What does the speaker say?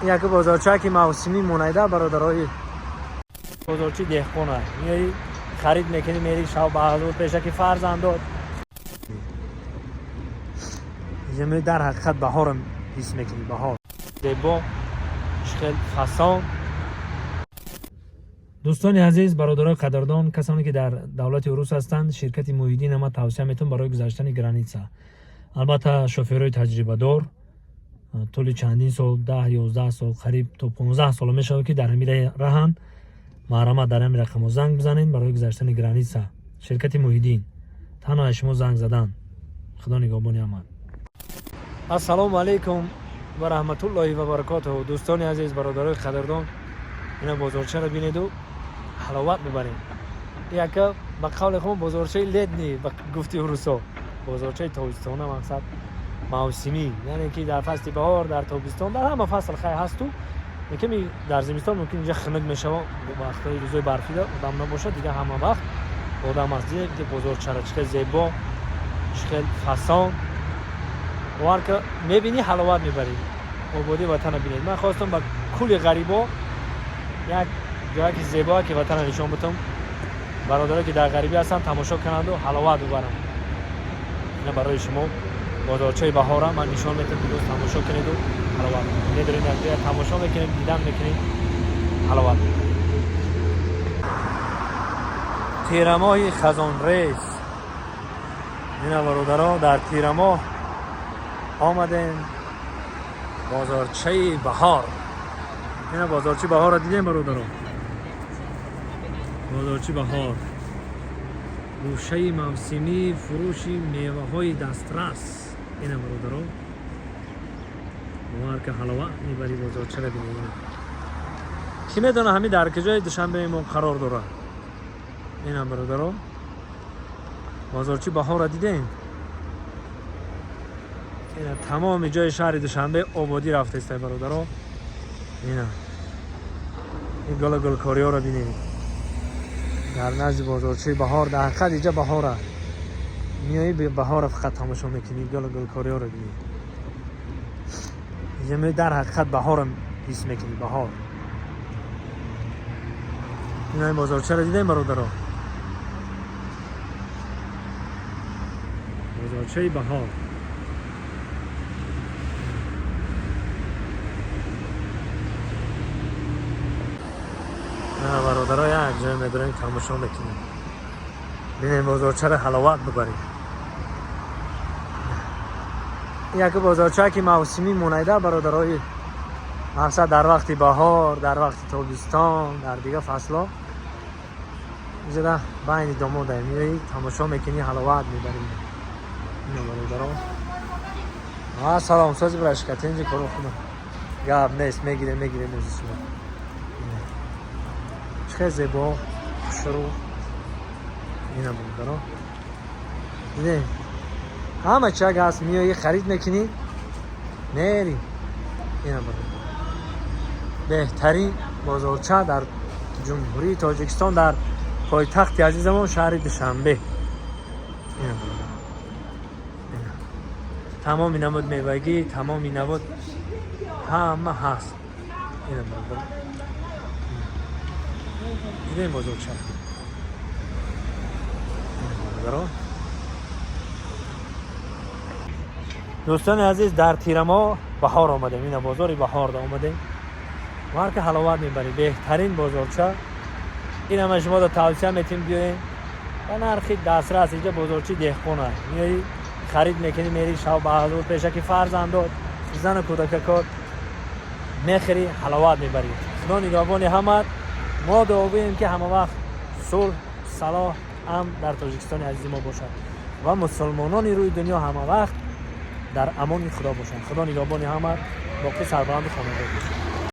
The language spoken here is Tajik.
Яке бозорчаки мавсимӣ монайда, бародарои. Бозорчи деҳқона. Меои, харид мекунӣ, мери шав баҳзур пешаки фарзандот. Инҷа меои, дар ҳақиқат баҳорам ҳис мекунӣ, баҳор. Зебо, хел фасон. Дӯстони азиз, бародарои қадрдон, касоне ки дар давлати урус ҳастанд, ширкати Муҳиддин ама тавсия метавон барои гузаштани граница. Албатта, шофёрои таҷрибадор, тӯли чандин сол, 10, 11 сол, қариб то 15 сол мешавад, ки дар ҳамин раҳанд. Марҳамат, дар ҳамин рақамҳо занг бизанед барои гузаштани граница. Ширкати Муҳиддин танҳо аз шумо занг задан. Худо нигаҳбони ҳамад. Ассалому алайкум ва раҳматуллоҳи ва баракотуҳу. Дӯстони азиз, бародарои қадрдон, ина бозорчаро бинеду ҳаловат мебарем. Яка ба қавли худ бозорчаи летний, ба гуфти урусо, бозорчаи тобистона, мақсад мавсимӣ, яъне ки дар фасли баҳор, дар тобистон, дар ҳама фасл хай ҳасту, лекин дар зимистон мумкин инҷа хунук мешава, вақтҳои рӯзои барфида одам набошад, дигар ҳама вақт одам аст. Дидед ки бозорчара чӣ хел зебо, чӣ хел фасон. Бовар ка, мебинӣ, ҳаловат мебарӣ. Ободии ватана бинед. Ман хостам ба кулли ғарибо як ҷояки зебоа ки ватана нишон бутам, бародарое ки дар ғарибӣ ҳастанд, тамошо кунанду ҳаловат бибаранд. Ина барои шумо бозорчаи баҳора ман нишон метам. Дӯст, тамошо кунеду ҳаловат медорем, якҷоя тамошо мекунем, дидан мекунем, ҳаловат. Тирамоҳи хазонрез. Ина, бародаро, дар тирамоҳ омадем бозорчаи баҳор. Ина бозорчаи баҳорро дидем, бародаро. Бозорчи баҳор, гӯшаи мавсимии фурӯши меваҳои дастрас. Ина, бародаро, бовар ка, ҳаловат мебари. Бозорчара бинед. Ина кӣ медона, ҳами дар куҷои Душанбеи мо қарор дорад? Ина, бародаро, бозорчи баҳорро дидем. Ина тамоми ҷои шаҳри Душанбе ободӣ рафтаистай, бародаро. Ина ин гула гулкориҳоро бинед дар назди бозорчаи баҳор. Дар ҳақиқат иҷа баҳора, меоӣ, баҳора фақат тамошо мекунӣ. Гула гулкориҳоро бинед. Инҷа меои, дар ҳақиқат баҳора ҳис мекунӣ, баҳор. Ина ин бозорчаро дидем, бародаро. Бозорчаи баҳор. Бародаро, як ҷой медорем, тамошо мекунем. Бинем бозорчаро, ҳаловат бибарем. Яке бозорча ки мавсимӣ монайда, бародарои. Мақсад, дар вақти баҳор, дар вақти тобистон, дар дигар фаслҳо иҷода байни домода меоӣ, тамошо мекунӣ, ҳаловат мебарӣ. Ина, бародаро. Салом, сози брашка, тинҷи, коро худо, гап нест, мегирем, мегирем ӯзи шумо. Чӣ хел зебо, хушрӯ. Ина, бародаро, дидем, ҳама чиак ҳаст. Меоӣ, харид мекунӣ, мери. Ина, бародаро, беҳтарин бозорча дар Ҷумҳурии Тоҷикистон, дар пойтахти азизамон, шаҳри Душанбе. Ина, бародаро, ина тамоми намуд мевагӣ, тамоми намуд, ҳама ҳаст. Ина, бародаро, дидем бозорча. Ина, бародаро. Дӯстони азиз, дар тирамоҳ баҳор омадем. Ина бозори баҳорда омадем. Марка, ҳаловат мебарӣ. Беҳтарин бозорча. Ин ҳама шумо тавсия метем, биёем ба нархи дастрас. Инҷа бозорчи деҳқона. Меоӣ, харид мекунӣ, мери шав баҳзур пешаки фарзандот, зану кӯдакакот мехӯрӣ, ҳаловат мебарӣ. Худо нигаҳбони ҳамат. Мо дуогӯем, ки ҳама вақт сулҳ, салоҳ, амн дар Тоҷикистони азизи мо бошад ва мусулмонони рӯи дунё ҳама вақт дар амони Худо бошанд. Худо нигаҳбони ҳама, боқӣ сарбаланду хонадор бошад.